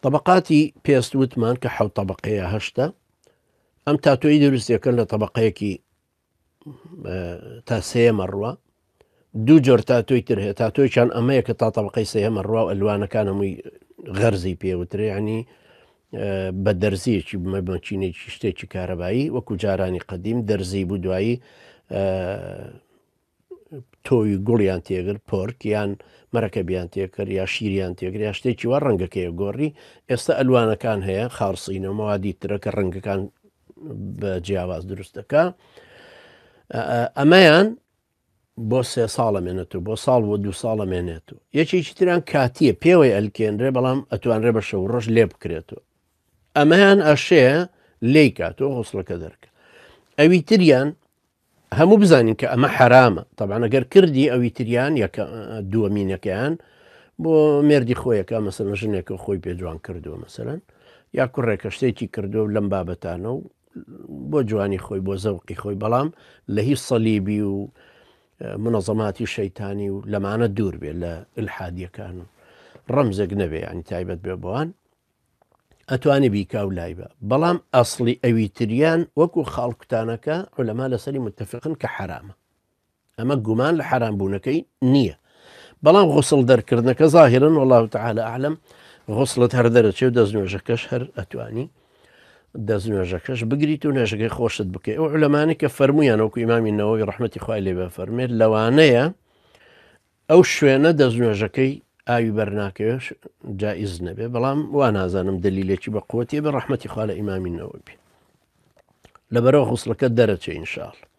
طبقاتی پێست وتمان کە حەوت طبقەیە هەشتە ئەم تاتۆی دروستەکەن لە طبقەیەکی تا سێیەمە ڕوە دوو جۆر تاتۆی تر هەیە تاتۆیان ئەمەیە کە تا طبقەی سێیەمە ڕوا و ئەلوانەکان هەمووی غەرزی پێوترێ ینی بە دەرزیەکی مەچینێکی شتێکی کارەبایی وەکو جارانی قەدیم دەرزی بوو دوایی تۆوی گوڵیان تێگر پۆرک یان مەرەکەبیان تێکرد یا شیریان تێکرد یا شتێکی وا ڕەنگەکەی گۆڕی. ئێستا ئەلوانەکان هەیە خاڕسینە و مەوادی ترە کە ڕەنگەکان بە جیاواز دروست دەکا. ئەمەیان بۆ سێ ساڵە مێنێت و بۆ ساڵ بۆ دو ساڵە مێنێت و یەکێکی تران کاتیە پێوەی ئەلکێنرێ بەڵام ئەتوانرێ بە شەو ڕۆژ لێ بکرێتەوە. ئەمەیان ئەشێ لێی کاتەوە غوسڵەکە دەرکە. ئەوی تریان هەموو بزانین کە ئەمە حەرامە تەبعەن ئەگەر کردی ئەوی تریان یەکە دووەمینەکەیان بۆ مێردی خۆیەکە مەسەلەن ژنێکە خۆی پێ جوان کردووە مەسەلەن یا کوڕێکە شتێکی کردووە لەم بابەتانە و بۆ جوانی خۆی بۆ زەوقی خۆی بەڵام لە هیچ سەلیبی و منەظەماتی شەیتانی و لەمانە دوور بێ لە الحادیەکان و ڕەمزێک نەبێ ینی تایبەت بێ بۆوان ئەتوانێ بیکا و لای بە بەڵام ئەسڵی ئەوی تریان وەکو خاڵ کوتانەکە عولەما لەسەری متفقن کە حەرامە ئەمە گومان لە حەرام بوونەکەی نییە بەڵام غسڵ دەرکردنەکە ظاهرن والله تعالی اعلم غسڵت هەر دەرەچێ و دەستنوێژەکەش هەر ئەتوانی دەستنوێژەکەش بگریت و نوێژەکەی خۆشت بکەی ئەو عولەمانی کە فەرموویان وەکو ئیمامی نەوەوی ڕەحمەتی خوای لێ بێ فەرمێت لەوانەیە ئەو شوێنە دەستنوێژەکەی ئاوی بەرناکەوێ جائیز نەبێ بەڵام وا نازانم دلیلێکی بە قوتیە بە ڕەحمەتی خوا لە ئیمامی نەوەوی بێ لەبەرەوە غوسڵەکە دەرەچێ ئینشاءاللە.